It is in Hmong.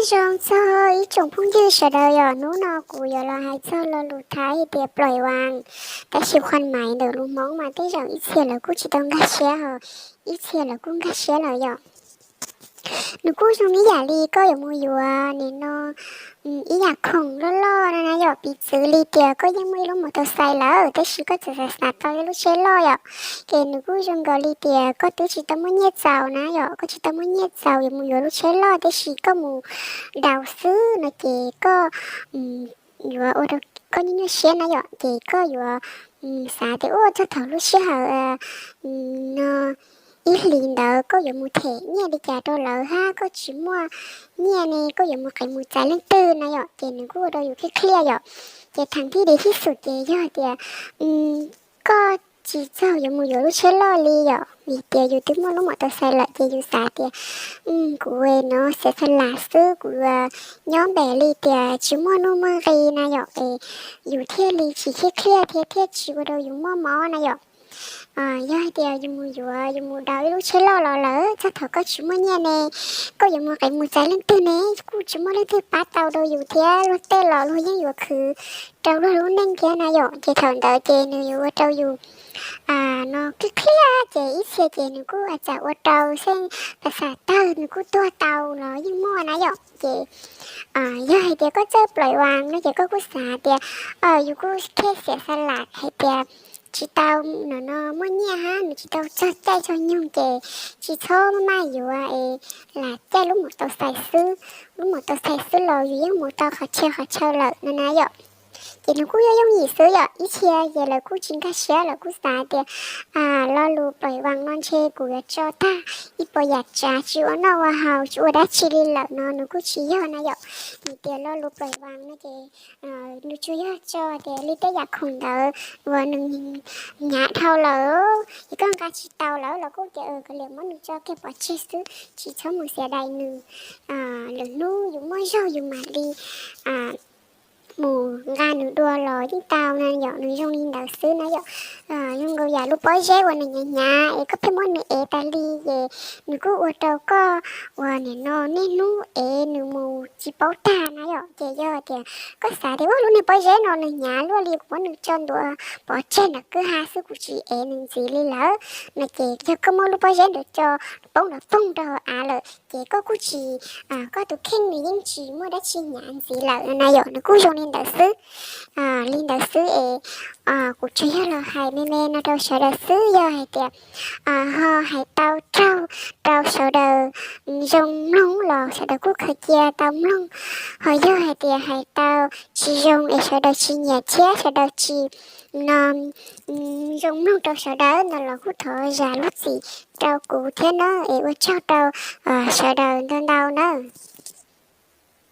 Nyob zoo txog ib tsoom phooj ywg sawv daws yom, hnub no kuv yuav los hais txog lo lus Thaib hais tias ploj vas, tab sis qhov mas ntawm lus Hmoob mas tej zaum ib txhia lawv kuj tsis tau nkag siab hos ib txhia lawv kuj nkag siab lawm yom. Nws kuj zoo ib yam li koj yuav mus yuav nim no ib yam khoom loj loj no na yom, piv txwv li tias koj yeej muaj ib lub mos tau xais lawm tab sis koj txawm xav xav tau ib lub tsheb loj yom. Ces nws kuj zoo nkaus li tias koj twb tsis tau muaj nyiaj txaus na yom, koj tsis tau muaj nyiaj txaus yuav mus yuav lub tsheb loj tab sis koj mus daus xwb no ces koj yuav ua rau koj nyuaj nyuaj siab na yom, ces koj yuav xav tias ua txog thaum lub sij hawm no ib hlis ntawd koj yuav mus them nyiaj li cas rau lawv hab koj tsis muaj nyiaj ne koj yuav mus qev mus txais leej twg na yom, ces nws kuj ua rau yus kev khliaj yom. Ces thaum thib di thib xus ces yog tias koj tsis txog yuav mus yuav lub tsheb loj li yom, vim tias yus twb muaj lub mos tau xais lawm ces yus xav tias kuv no xav xav lam xwb, kuv nyob npaum li tias tsis muaj nuj muaj nqi na yom, es yus thiaj li tsis kev khliaj thiab thiaj tsis ua rau yus muaj mob na yom. Yog hais tias yus mus yuav, yus mus daus ib lub tsheb loj los lawm txog thaum koj tsis muaj nyiaj ne, koj yuav mus qev mus txais leej twg ne, kuj tsis muaj leej twg pab tau rau yus thiab luag tej los luag yeej yuav khwv rau luag lub neej thiab na yom, ces thaum ntawd ces nws yuav ua rau yus no kev khliaj ces ib txhia ces nws kuj txawm ua rau xeeb pas xas tawg nws kuj tuag tau los yeej muaj na yom. Ces yog hais tias koj txawj ploj vas no ces koj kuj xav tias yus kuj kev xav xav lam hais tias tsis tau no no muaj nyiaj hab nws tsis tau txog caij txog nyoog ces tsis txhob maj maj yuav es lam caij lub mos tau xais xwb, lub mos tau xais xwb los yus yeej mus tau qhov chaw qhov chaw lawm no na yom. Ces nws kuj yooj yooj yim xwb yom, ib txhia ces lawv kuj tsis nkag siab, lawv kuj xav tias lo lus ploj vas no ntshe kuv yuav tso tag ib puas yam tsav tsis ua noj ua haus tsis ua dab tsi li lawm no nws kuj tsis yog na yom. Vim tias lo lus ploj vas no ces nws tsuas yog tso tias li tej yam khoom ntawd uas nws hnyav dhau lawm es koj nqa tsis tau lawm los kuj tias koj liam muab nws tso kiag pov tseg xwb tsis txhob mus xiav dais nws, lwm hnub yus muaj zog yus mam li mus nqa nws dua los yeej tau na yom. Nws zoo li ntawd xwb na yom. Zoo nkaus yam lub pob zeb uas nws hnyav hnyav es koj pheej muab nws ev tas li ces nws kuj ua rau koj uas nim no niaj hnub ev nws mus tsis paub tag na yom. Ces yog tias koj xav tias ua lub niag pob zeb no nws hnyav luaj li kuv muab nws tso ntua pov tseg ntawm kwj ha xwb kuv tsis ev nws ntxiv li lawm no ces yog koj muab lub pob zeb ntawd tso poob nrov poog rau hauv av lawm ces koj kuj tsis, koj tus kheej nws yeej tsis muaj dab tsi hnyav ntxiv lawm na yom. Nws kuj zoo li ntawd xwb, li ntawd xwb es kuv tsuas yog los hais me me no rau sawv daws xwb. Yog hais tias ho hais tau raug rau sawv daws zoo mloog los sawv daws kuj khaws cia tau mloog, ho yog hais tias hais tau tsis zoo es sawv daws tsis nyiam thiab sawv daws tsis no zoo mloog rau sawv daws ntawd los kuj thov zam lub txim rau kuv thiab na es ua tsaug rau sawv daws ntau ntau nawb.